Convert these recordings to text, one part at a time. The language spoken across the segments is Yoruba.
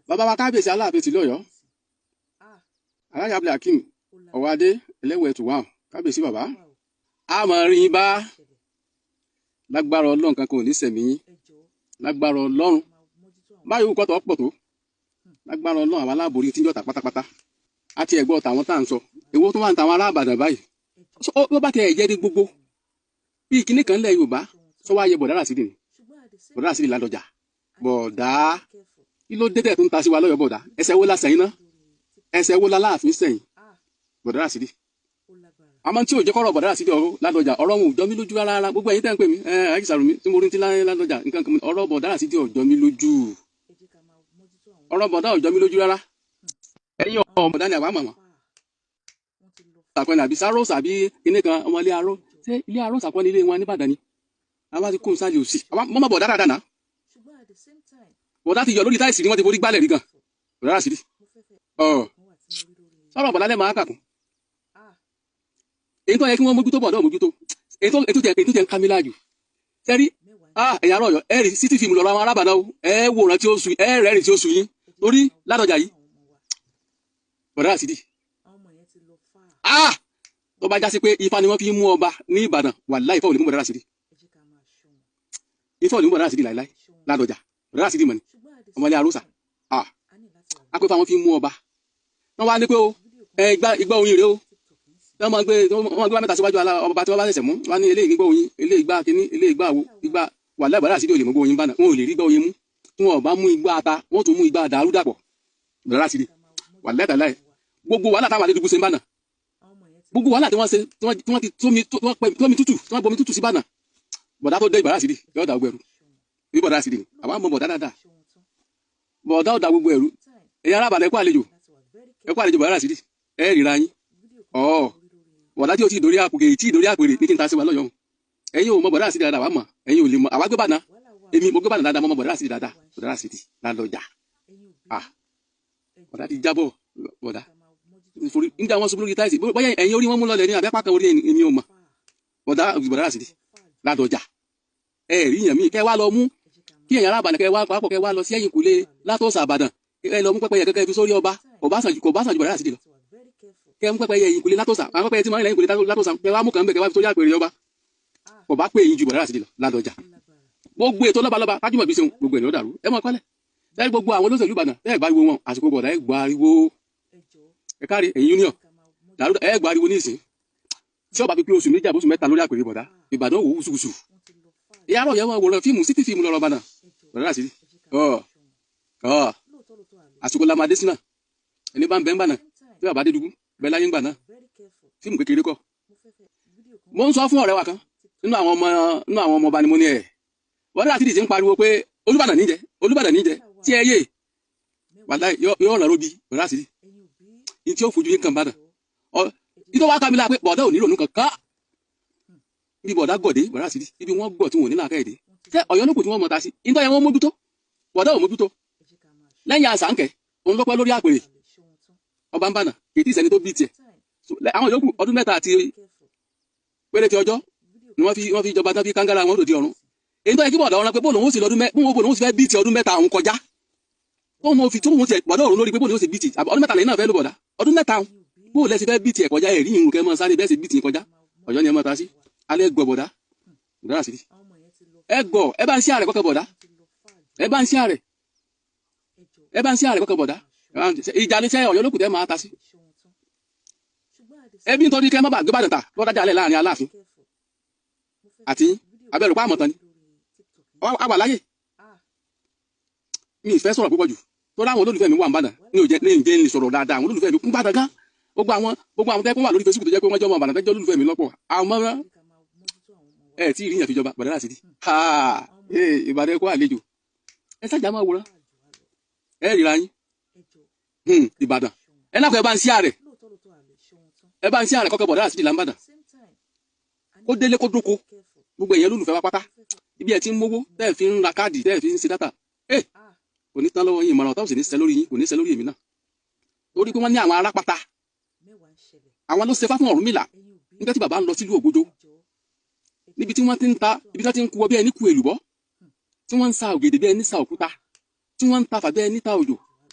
Bàbá wa kábíyèsí Aláàfin tìlú Ọ̀yọ́, Aláàjì Abdulhakeem Ọwọ́adé Ẹlẹ́wẹ̀ Ẹ̀tùwà, kábíyèsí bàbá, a máa rí yín bá lágbára Ọlọ́run, kankan ò ní sẹ̀mí yín lágbára Ọlọ́run. Báyìí wù kọ́tọ̀ pọ̀ tó lágbára Ọlọ́run, àwọn aláàbòrí tí ń jọ̀tà pátápátá àti ẹ̀gbọ́n tàwọn tá à ń sọ. Èwo tó wà ní tàwọn ará Ìbàdàn báyìí? Ó bá tẹ ẹ̀jẹ̀ dé gbogbo bíi kinní kan lẹ̀ Yorùbá sọ wá yẹ Bọ̀dá Ràsídì ni, Bọ̀dá Ràsídì Ládọjà. Bọ̀dá, kí ló dé tẹ̀ tó ń ta sí wa lọ́yọ̀? Bọ̀dá, ẹsẹ̀ wo la sẹ́yìn náà? Ẹsẹ̀ wo la láàfin sẹ́yìn, Bọ̀dá Ràsídì? Àmọ́ tí ò jẹ́ kọ́rọ̀ Bọ̀dá Ràsídì ọ̀rọ̀ Ládọjà, ọ̀rọ̀ wọn ò jọ mí lójú rárá. Gbogbo ẹ̀yin tẹ́ ń pè mí, ẹ̀ ẹ̀ Sàrùmí tí mo rí ti Ládọjà nǹkan kan, ọ̀rọ̀ Bọ̀dá Ràsídì ò jọ mí lójú. Ọ̀rọ̀ Bọ̀dá ò jọ mí lójú rárá. Ẹ̀yin ọ̀ Bọ̀dá ni àwa mọ̀ wọ́n àpẹẹrẹ àbí sárósà àbí kinní kan, ọmọ ilé aró. Ṣé ilé aró sàkọ́ ní ilé wọn nìbàdàn ni? Àwa ti kó nsàlẹ̀ òsì mọ́mọ́ Bọ̀dá dáadáa náà. Bọ̀dá ti yọ lórí táìsì ni wọ́n ti forí gbálẹ̀ rí gan. Bọ̀dá Ràsídì ọ̀ sọ̀rọ̀ Bọ̀dá lẹ́ máa kàkún. Èyí tó yẹ kí wọ́n mójútó, Bọ̀dá ò mójútó. Èyí tó tẹ ń kámílà jù sẹ́rí, ẹ̀yà ará Ọ̀yọ́, ẹ̀ rí city film lọ́rọ̀ àwọn arábàdàn o. Ẹ̀ wòran tí ó su, ẹ̀ rẹ́rìn tí ó su yín torí Ládọjà yìí, Bọ̀dá Ràsídì, tó bá já sí pé Ifá ni wọ́n fi ń mú ọba ní Ìbàdàn, wàláhì Ifá ò lè mú Bọ̀dá Ràsídì. Ifá ò lè mú Bọ̀dá Ràsídì láìláì. Ládọjà, Bọ̀dá Ràsídì mọ̀ ni ọmọlé arúsà. Apẹ́fà wọn fi ń mú ọba. Wọ́n wá ní pé o ẹ igbá oyin rèé o. Wọ́n máa gbé wá mẹ́ta síwájú ọba tí wọ́n bá ṣẹ̀ṣẹ̀ mú. Wọ́n ní eléyìí gbọ́ oyin, eléyìí gbá kínní, eléyìí gbá àwo igbá. Wàláhì Bọ̀dá Ràsídì ò lè mú gbọ́ oyin bánà. Wọn ò lè rí gbọ́ oyin mú. Tí wọn ò bá mú igbá ata, wọ́n tún mú igbá dàrú dàpọ̀. Bọ̀dá Ràsídì, wàláhì tàláhì, gbogbo wàhálà táwọn àdédùkú ṣe ń bánà, gbogbo wàhálà tí wọ́n ṣe, tí wọ́n ti tómi, tí wọ́n pẹ́ tómi tútù, tí wọ́n bomi tútù sí bánà, Bọ̀dá tó dé, Bọ̀dá Ràsídì yóò dà gbogbo ẹ̀rú bí. Bọ̀dá Ràsídì ni àwa mọ Bọ̀dá dáadáa. Bọ̀dá ò da gbogbo ẹ̀rú. Ẹ̀yin ará Ìbàdàn, ẹ kú àlejò, ẹ kú àlejò Bọ̀dá Ràsídì. Ẹ ríra yín ọ̀ Bọ̀dá tí o ti dórí àpòkè tí ì dórí àpèrè ní kí n ta sí wa lọ́yọ̀ọ́. Ẹ̀yin ò mọ Bọ̀dá Ràsídì dáadáa, wàá mọ̀. Ẹ̀yin ò lè mọ. Àwa gbé bàdàn, èmi mo gbé bàdàn dáadáa, mo mọ Bọ̀dá Ràsídì dáadáa. Bọ̀dá Ràsídì Ládọjà, Bọ̀dá ti jábọ̀. Bọ̀dá forí nígbà wọn ṣubú lórí táìsì, bóyá ẹ̀yin orí wọn mú lọlẹ̀ ní àbẹ́pà kan orí, èmi ò mọ̀. Bọ̀dá Ràsídì Ládọjà, ẹ rí yàn mí kẹ́ wá lọ mú kí ẹ̀yin ará Ìbàdàn kẹ́ wá papọ̀, kẹ́ wá lọ sí ẹ̀yìn kùlé látọ̀sà Ìbàdàn, ẹ lọ mú pẹ́pẹ́yẹ kẹ́kẹ́ fi sórí ọba. Kò bá sàn ju Bọ̀dá Ràsídì lọ. Kẹ́ mú pẹ́pẹ́yẹ ẹ̀yìn kùlé látọ̀sà, àwọn pẹ́pẹ́yẹ tí wọ́n ń lẹ́yìn kùlé látọ̀sà, kẹ́ wá mú kàn bẹ̀, kẹ́ wá fi sórí àpèrè ọba. Kò bá pé eyín ju Bọ̀dá Ràsídì lọ. Ládọjà, gbogbo ètò lọ́balọ́ba kájúmọ̀ bí ṣeun, gbogbo ẹ̀ ló dàrú. Ẹ mọ̀ kọ́lẹ̀ lẹ́yìn gbogbo àwọn olóṣèlú Ìbàdàn ẹ gbariwo wọn. Àsìkò Bọ̀dá, ẹ gbariwo, ẹ káre ẹ̀yin union dàrú, ẹ gbariwo ní ìsìn tí ọba fi pé oṣù 2 àbóṣù 3 lórí àpèrè Bọ̀dá, Ìbàdàn wò wùsùwùsù. Ìyá àrọ̀ yẹn wọn wòran fíìmù city fíìmù lọ́rọ̀ Ìbàdàn. Bọ̀dá Ràsídì ọ ọ àsìkò lamadé sínà ẹni bá ń bẹ́ ń bànà tí bàbá dé dùgbù bẹ́ẹ̀ láyé ń gbà náà, fíìmù kékeré kọ́. Mo ń sọ fún ọ̀rẹ́ wa kan nínú àwọn ọmọ ọba ni mo ní ẹ̀ Bọ̀dá Ràsídì ti ń pariwo pé Olúbàdàn níjẹ, Olúbàdàn níjẹ tí ẹ yé. Wàláhì yóò ràn róbi Bọ̀dá Ràsídì ní tí ó fojú yín kan bàdàn ọ ìtọ́ wa kámi la pé Bọ̀dá ò ní ronú kankan bí Bọ̀dá gọ̀dé. Bọ̀dá Ràsídì, ibi wọ́n gọ̀ tí wọn ò ní làákà èdè ṣé Ọ̀yọ́ ló kù tí wọ́n mọ̀ ta sí ìtọ́ yẹn, wọ́n mójútó. Bọ̀dá ò mójútó. Lẹ́yìn àṣàǹkẹ́ òun lọ́pẹ́ lórí àpèrè ọba ń bànà, kì í tí ìsẹ́ni tó bí tiẹ̀. Àwọn yòókù, ọdún 3 àti péréte ọjọ́ ni wọ́n fi jọba tán, fi kángára wọn lòdì ọ̀run. Èyí tó yẹ kí Bọ̀dá ọ̀run pé bóòlù òun sì lọ́dún mẹ́ bóòlù òun sì fẹ́ bí ti ọdún 3 òun kọjá, tó wọn fi tó wọn tiẹ̀ Bọ̀dá ọ̀run lórí pé bóòlù òun sì bí ti ọdún 3 lẹ́yìn náà fẹ́ ló. Bọ̀dá, ọdún 3 bóòlù lẹ́sìn fẹ́ bí tiẹ̀ kọjá, ẹ̀rí ìrùn kẹ́ mọ́ sáré bẹ́ẹ̀ sì bí tiẹ̀ kọjá. Ọ̀yọ́ ni ẹ mọ́ ta sí alẹ́ gọ̀. Bọ̀dá, Bọ̀dá Ràsídì, ẹ gọ̀. Ẹ bá ń ṣí àrẹ kọ́kọ́. Bọ̀dá, ẹ bá ń ṣí àrẹ, ẹ bá ń ṣí àrẹ kọ́kọ́. Bọ̀dá, ìjà ní sẹ́ Ọ̀yọ́ lókùtẹ́ máa ta sí ẹbí nítorí kẹ́ má bàa gbé Ìbàdàn ta lọ́dájà alẹ́ láàrin Aláàfin àti abẹ́rù pa àmọ̀tán ni a wà láyè. Mi ì fẹ́ sọ̀rọ̀ púpọ̀ jù tó láwọn olólùfẹ́ mi wà ń bàdàn ní òjẹ́ ní ìjẹ́ ń sọ̀rọ̀ dáadáa. Àwọn olólùfẹ́ mi kún bàdàn gan. Gbogbo àwọn tẹ́kún wà lórí Facebook tó jẹ́ pé wọ́n jẹ́ ọmọ Ìbàdàn, tẹ́jọ́ olólùfẹ́ mi lọ́pọ̀. Àwọn ẹ tí ì rí yàn fi jọba Bọ̀dá Ràsídì. Ha, Ìbàdàn, ẹ kó àlejò, ẹ sájà máa wòran, ẹ ríra yín. Ìbàdàn, ẹ náà kọ, ẹ bá ń sí àrẹ, ẹ bá ń sí àrẹ kọ́kọ́ Bọ̀dá Ràsídì là ń bàdàn, kó délé kó dóko. Gbogbo èèyàn olólùfẹ́ wa pátá, ibi ẹ̀ tí ń mówó tẹ́ ẹ̀ fi ń ra káàdì, tẹ́ ẹ̀ fi ń ṣe data, ẹ kò ní tán lọ́wọ́ yín. Ìmọ̀ràn ọ̀tá ò sì ní ṣẹ lórí yín, kò ní ṣẹ lórí èmi náà, torí pé wọ́n ní àwọn arápáta, àwọn ló ṣe fá fún Ọ̀rúnmìlà nígbà tí bàbá ń lọ sílùú Ògbójó, níbi tí wọ́n ti ń ta, ibi tí wọ́n ti ń ku ọ bí ẹni ku èlùbọ́, tí wọ́n ń sa ògèdè bí ẹni sa òkúta, tí wọ́n ń ta fà bí ẹni ta òjò.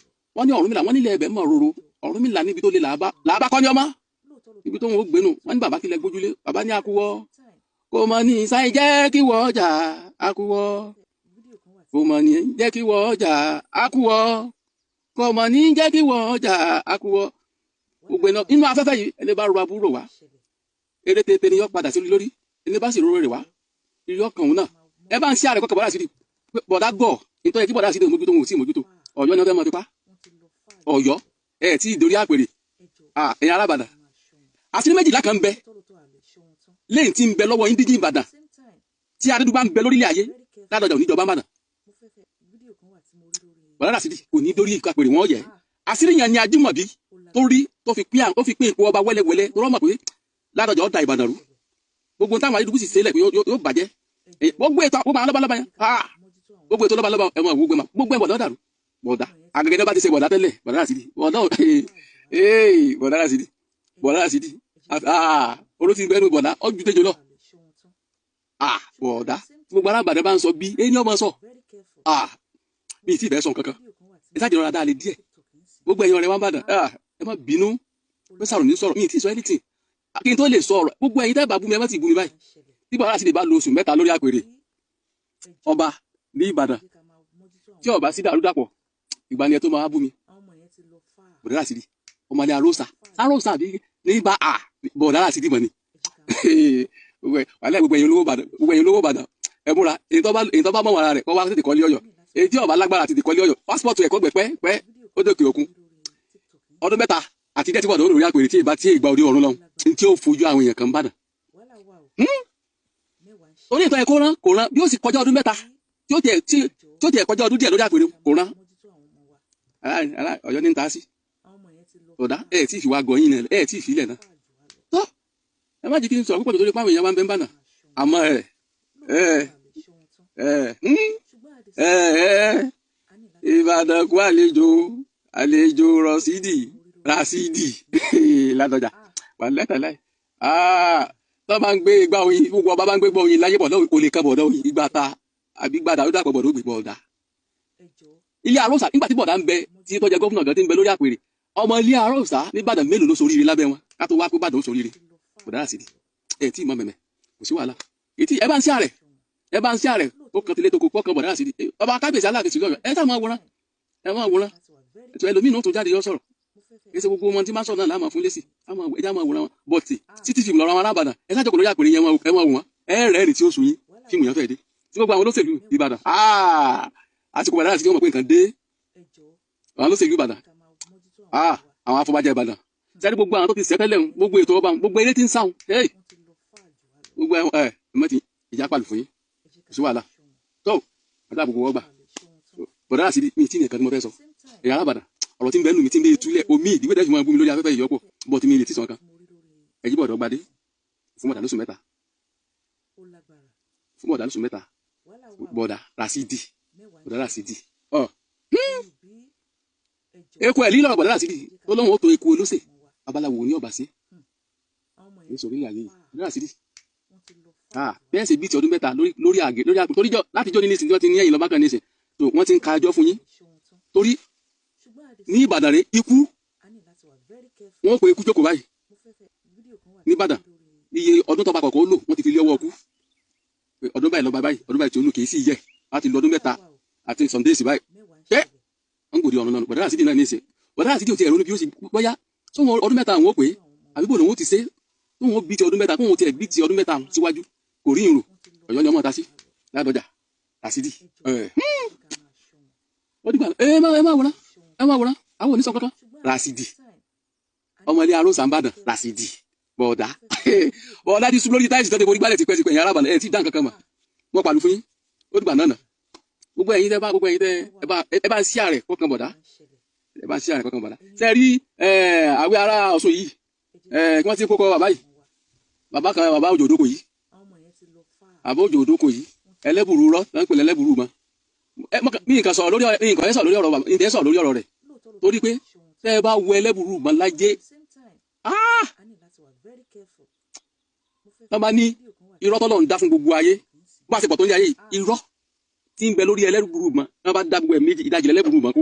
Wọ́n ní Ọ̀rúnmìlà, wọ́n nílẹ̀ ẹ̀bẹ̀ mọ̀ roro. Ọ̀rúnmìlà níbi tó lè làbá làbá kọ́ ní ọmọ ibi tó ń gbénu. Wọ́n ní bàbá kílẹ̀ gbójúlé. Bàbá ní akuwọ́ kò mọ̀ ní sáyẹn jẹ́ kí wọ́n jà akuwọ́, kò mọ̀ ní jẹ́ kí wọ́n jà akuwọ́, kò mọ̀ ní jẹ́ kí wọ́n jà akuwọ́. Gbogbo iná inú afẹ́fẹ́ yìí, ẹni bá ro aburú wá, eré tètè ni yọ padà sí lórí. Ẹni bá sì róró rè wá, ìrì ọkàn òun náà. Ẹ bá ń ṣe àrẹ kọkàn bọ́dà sí di bọ̀dá gọ̀ nítorí kí bọ̀dá sí di mójútó, òun ò tí ì mójútó. Ọ̀yọ́ ni wọ́n fẹ́ mọ́ tipa Ọ̀yọ́ ẹ tí ì dorí àpèrè. Ẹ̀yin arábàdà, àṣírí 12 kan ń bẹ lẹ́yìn tí ń bẹ lọ́wọ́ indigene Ìbàdàn tí Adédúgbà ń bẹ lórílẹ̀ ayé. Ládọjà ò ní jọba Ìbàdàn. Bọ̀dá Ràṣídì kò ní dórí àpèrè wọn yẹ. Àṣírí yẹn ni Ajímọ̀bí tó rí tó fi pín, ó fi pín ipò ọba wẹ́lẹ́wẹ́lẹ́, tó rọ́ mọ̀ pé Ládọjà ó da Ìbàdàn rú. Gbogbo táwọn Adédúgbò sì ṣẹlẹ̀ pé yóò bàjẹ́. Gbogbo ètò, gbogbo àwọn lọ́balọ́ba yẹn, gbogbo ètò lọ́balọ́ba, ẹ̀ mọ̀ gbogbo ẹ̀, gbogbo ẹ̀ bọ̀dá dàrú. Bọ̀dá àgẹ́gẹ́ bá ti ṣe bọ̀dá tẹ́lẹ̀, bọ̀dá Ràṣídì, bọ̀dá, bọ̀dá Ràṣídì, bọ̀dá Ràṣídì, oró ti gbẹnu bọ̀dá ọjọ́ tẹjọ lọ. Bọ̀dá, gbogbo alábàdàn bá ń sọ bí ẹni ọmọ sọ mi ì tí ì fẹ́ sọ kankan. Ẹ sáà jẹ́ ọ̀rọ̀ adáàlẹ̀ díẹ̀. Gbogbo ẹ̀yin ọ̀rẹ́ wa ń bàdàn, ẹ má bínú pé sàrò ní sọ̀rọ̀, mi ì tí ì sọ anything kí n tó lè sọ ọ̀rọ̀. Gbogbo ẹ̀yin tẹ́ bá bú mi, ẹ má ti bú mi báyìí. Tí bàbá Ràṣídì bá lo oṣù 3 lórí àpèrè ọba ní Ìbàdàn, tí ọba sí dàrúdàpọ̀, ìgbà ni ẹ tó máa bú mi. Bọ̀dá Ràṣídì, ọmọdé arósà arósà bí ní bá a bọ̀dá Ràṣídì mọ̀ ni wàhálà. Gbogbo ẹ̀yin olówó Ìbàdàn, gbogbo ẹ̀yin olówó Ìbàdàn, ẹ múra. Èyí tó bá mọ̀ wàrà rẹ̀ kọ́ wá tètè kọ́lé Ọ̀yọ́. Èyí tí ó bá lágbára tètè kọ́lé Ọ̀yọ́, passport ẹ̀kọ́ gbẹ pẹ́ pẹ́ ó dókè òkun. Ọdún 3 àti díẹ̀ tí wọ́n lórí àpèrè tí ìbá tí ìgbà òde ọ̀run lọ tí ó fojú àwọn èèyàn kan bàdàn. Orí ìtọ́ ẹ̀ kó rán kò rán bí ó sì kọjá ọdún 3 tí ó tiẹ̀ kọjá ọdún díẹ̀ lórí àpèrè kò rán. Ọ̀yọ́ ní ń ta sí ọ̀dà ẹ̀ tí ì fi wá gọ̀yìn náà, ẹ̀ tí ì fi ilẹ̀ náà tọ́. Ẹ má jí kí n sọ̀rọ̀ púpọ̀ torí pé àwọn èèyàn máa ń bẹ ń bànà. Àmọ́ ẹ ẹ ẹ ẹ ẹ Ìbàdàn kú àlejò, àlejò Rọ̀ṣídì Ràṣídì Ládọjà wà lẹ́tàláì. Tó bá ń gbé igbá oyin, gbogbo ọba bá ń gbé igbá oyin láyé, bọ̀dọ̀ kò lè kan bọ̀dọ̀ oyin ìgbà ta àbí gbàdá ó dàpọ̀ bọ̀dọ̀ ó gbé bọ̀dà. Ilé Arósà, nígbà tí bọ̀dà ń bẹ, tí tó jẹ gómìnà gan tí ń bẹ lórí àpèrè, ọmọ ilé Arósà nìbàdàn mélòó ló soríire lábẹ́ wọn ká tó wá pé Bàdàn ó soríire? Bọ̀dà Ràṣídì ẹ̀ tí ì mọ mẹ̀mẹ̀, kò sí wàhálà. Ètí ẹ bá ń sí àrẹ, ẹ bá ń sí àrẹ ó kan tilé tó kó kọ́ bọ̀dà Ràṣídì, ọba kábíyèsí Aláàfin sílẹ̀ Ọ̀yọ́. Ẹ sá máa wòran, ẹ máa wòran. Ètò ẹlòmíì náà tó jáde yọ sọ̀rọ̀. Kì í ṣe gbogbo wọn tí máa sọ̀rọ̀ náà láàmú fún lẹ́sì, ẹ já máa wòran wọn. Bọ̀tì títí fíìmù lọ́rọ̀ àwọn alábàdàn, ẹ sáà jókòó lórí àpèrè yẹn, ẹ máa wò wọn, ẹ rẹ́ẹ̀rì tí ó sùn yín. Fíìmù yẹn fẹ́ẹ́ dé tí gbogbo àwọn olóṣèlú Ìbàdàn àsìkò bàdàn àti wọn mọ̀ pé nǹkan dé. Àwọn olóṣèlú Ìbàdàn, àwọn afọbajẹ Ìbàdàn sẹ́ni, gbogbo àwọn tó ti sẹ́tẹ́lẹ̀, gbogbo ètò ọba, gbogbo eré tí ń sáwọn, gbogbo ẹ ẹ mẹ́tì ìjà pàlù fún yín, kò sí wàhálà tó àti àbùkù wọ́gbà. Bọ̀dá Ràṣídì, mi tí nìkan tí mo fẹ́ sọ ẹ̀yà alábàdàn, ọ̀rọ̀ tí ń bẹ nù mí tí ń bẹ túlẹ̀ omi ìdíwé tẹ́sí máa bú mi lórí afẹ́fẹ́ ìyọ́pọ̀ bọ̀ tí mi lè tí sàn kan. Ẹ̀jí bọ̀dọ̀ gbadé fún bọ̀dà lóṣù 3, fún bọ̀dà lóṣù 3. Bọ̀dà Ràṣídì, bọ̀dà Ràṣídì ọ̀ eku ẹ̀ lílọ̀. Bọ̀dà Ràṣídì tó lóun ó to eku olóṣè, babaláwo ní ọ̀bà sí ní sọ̀rọ̀ ilé ayé yìí. Bọ̀dà Ràṣídì, bẹ́ẹ̀ ṣe bíi ti ọdún 3 lórí àgè lórí àpò torí látijọ́ ní nísìnyí tí wọ́n ti ní ẹ̀yìn lọ́ba kan nísìn tó wọ́n ti ń ka ẹjọ́ fún yín. Torí ní Ìbàdàn rẹ̀, ikú wọ́n pe ikú jókòó báyìí nìbàdàn. Iye ọdún tó bá kọ̀ọ̀kan ó lò, wọ́n ti fi lé ọwọ́ ọkú ọdún báyìí lọ́ba báyìí, ọdún báyìí tí ó lò kì í sì yẹ láti lo ọdún 3 àti some days báyìí pé wọ́n gbòdì ọ̀run náà. Bọ̀dá Ràṣídì náà ní ìsìn, bọ̀dá Ràṣídì ò ti ẹ̀rọ ní bí ó sì bóyá sóhun ọdún 3 àwọn ó pè é àbí bò lòun ó ti ṣe tóun ó bí ti ọdún 3, kóun tiẹ̀ bí ti ọdún 3 síwájú kò rí ìrò. Ọ̀yọ́ ni ọmọ ta sí Ládọjà Ràṣídì. Ó dìgbà ẹ má wòrán, ẹ má wòrán, àwọn onísọ kankan. Ràṣídì, ọmọ ilé arósà ń bàdàn. Ràṣídì, bọ̀dá, bọ̀dá ti sùn lórí tiles tó ti forí gbálẹ̀ tipẹ́tipẹ́. Ẹ̀yìn arábàlẹ̀ ẹ̀ tí dá nǹkan kan mọ̀, wọ́n pàlù fún yín. Ó dìgbà náà nà. Gbogbo ẹ̀yin tẹ́ bá, gbogbo ẹ̀yin tẹ́ ẹ bá ń sí àrẹ̀ kọ́kàn bọ̀dá, ẹ bá ń sí àrẹ̀ kọ́kàn bọ̀dá. Ṣe rí àwẹ̀ ará Ọ̀ṣun yìí kí wọ́n ti kókó bàbá yìí, bàbá kan, bàbá òjò òdòkò yìí, bàbá òjò òdòkò yìí, ẹlẹ́bùrú rọ́ lọ́n pè lẹ́lẹ́bùrú mọ́. Mi nǹkan sọ̀rọ̀ lórí mi nǹkan sọ̀rọ̀ lórí ọ̀rọ̀ bàbá mi sọ̀rọ̀ lórí ọ̀rọ̀ rẹ̀ torí pé tẹ́ ẹ bá wo ẹlẹ́bùrú mọ́ lájẹ́ tọ́ bá ní irọ́ tọ́lọ́ ń dá fún gbogbo ayé bá a ṣe pọ̀ tó ń yá ayé, irọ́ tí ń bẹ lórí ẹlẹ́bùrú mọ́ wọ́n bá dá gbogbo ẹ̀ méjì, ìdajì ẹlẹ́bùrú mọ́ kó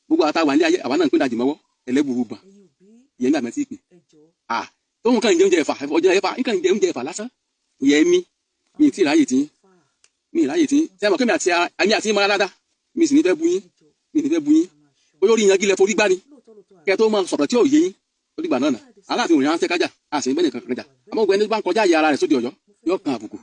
gbogbo. Gbogbo àtàwọn ilé ayé àwa náà ń pín dajì mọ́wọ́ ẹlẹ́bùrú bàn Yẹmí àmọ́ tí ì pè à tóun kàn ń jẹ oúnjẹ ẹ̀fà, ọjọ́ ẹ̀fà nǹkan ń jẹ oúnjẹ ẹ̀fà lásán. Yẹmí, mi ì tí ì ráyè tí mi ì ráyè tí sẹ́wọ̀n kémi àti àmì àti mọ́ra dáadáa. Mi sì ní fẹ́ bu yín, mi ní fẹ́ bu yín. Olórí yangi lẹ forí gbá ni kẹ tó máa sọ̀rọ̀ tí ò yé yín. Ó dìgbà náà nà Aláàfin òrìn ránṣẹ́ kájà, àṣẹ bẹ́ẹ̀ nìkan kan jà. Àmọ́ gbogbo ẹni bá ń kọjá àyè ara rẹ̀ sóde Ọ̀yọ́ yóò kan àbùkù.